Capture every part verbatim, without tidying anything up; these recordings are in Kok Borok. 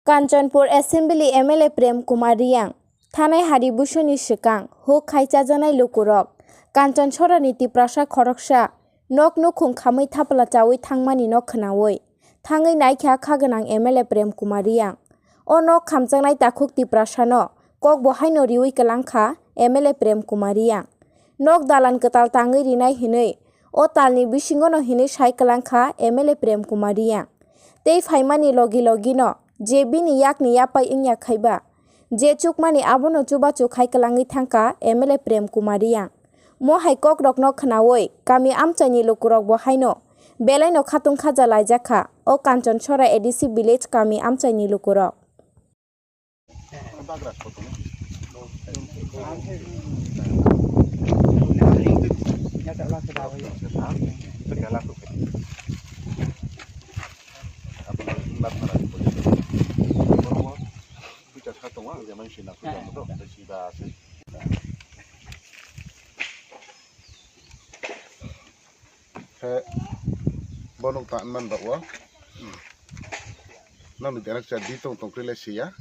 Kanchanpur Assembly M L A Prem Kumar Reang thanai hari busoni swkang huk khai chajaknai lukurok Kanchansorani Tiprasa khoroksa nok nukhung khamwi thapla chawi thangmani no khwnawi thangwi naikha kha gwnang M L A Prem Kumar Reang. O nok khamjaknai takhuk Tiprasano kok bo haino riwi kwlangkha M L A Prem Kumar Reang. Nok dalan kwtal tangwi rinai hinwi o talni bisingono hinwi sai kwlangkha M L A Prem Kumar Reang. Tei phaimani logi logino je bini yakni yapai wngya khaiba, je chukmani abono chubachu khai kwlangwi thangkha M L A Prem Kumar Reang. Mo hai kokrokno khwnawi kami amchaini lukurok bo haino belaino khatung khaja laijakha o Kanchonsora A D C village kami amchaini lukurok. Khe bo nuk ta man ba o. Nang ni derak cha di tong tong kri le siya.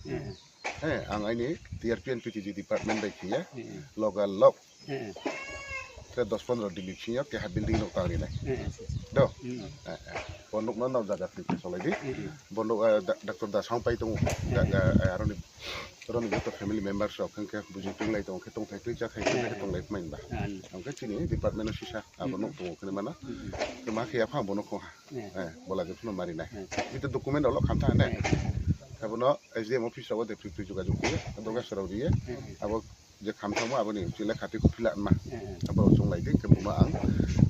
He, ang aini T R P and P T G department bai khiya. Local lok. Khe dos pondro din ni bisingo keha building nuk tang rinai. Do. Eh, eh. Bo nuk no nok jaga twi solai di. Bo nuk, eh, da-, doctor da song pai tongo. Ga, ga, eh, aroni, aroni joto family members rok hwnkhe buji tong lai tongo khe tong thai twi cha thai twi khe tong lai phaimani ba. Hwnkhe chini department o sisa abo nuk tongo kheno mano. Khe ma khiya pha bo nuk kho ha. Eh, bo lagi phano mari nai. Ito document rok lo khamtha ne. Abono S D M office rok o de phri phri jogajog khiye. Dorga sorok riye. Abo je khamthangma aboni chwla khati kufila ma. Abo chwng lai di khe buno ang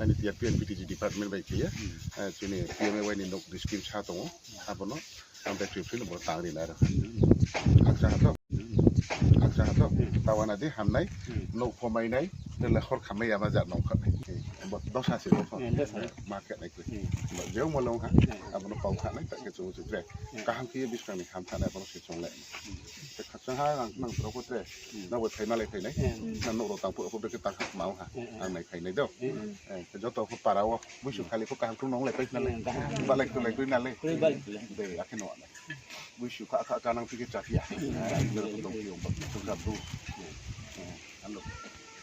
ani T R P and P T G department bai khiye. Eh, chini P M A Y ni nok description sa tongo. Abono ang bai phri phri no bo tang ri nai ro. Haksa hato. Haksa hato. Tawana di hamnai. Nok phomai nai. Tele hor khamai ama jat nong kha. Bo dosa se bo. Market nai. Ba jeu mo long ha. Abono pau kha nai ta ke chung chu tre. Kaham khiye biskang ni ham tha nai abono se chwng lai. Te khakchang ha nang, nang borok bo tre. Nang bo thai malai thai nai. Nang nok rok tang phu phu beke tang ha mau ha. Ang nai khai nai do. Eh, joto phu para o. Buisu khali phu kaham krung nong lai pai nai. Balai tu lai tu nai. Dei akhe no nai. Buisu kha kha kanang phi khe cha phiya. Nang bo tong phi ong ba. Tu sa bu. Ano.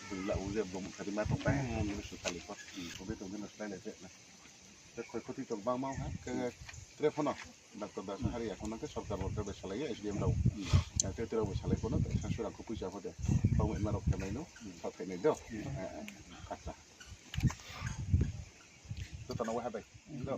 Bui la u je bom khari ma tong pai. Buisu khali phu. Ko be tong de na style je. Te khoi khoti tong bang bang ha, ke tre phono, doctor da hari ya kono ke sorkar worker bai salai ya, S D M rao. Ya, te tre bai salai kono, te sa sura ko puisa hode. Pau ma rok kemai no, sa kemai do. Eh, eh, kata. To tana wa ha bai. Do.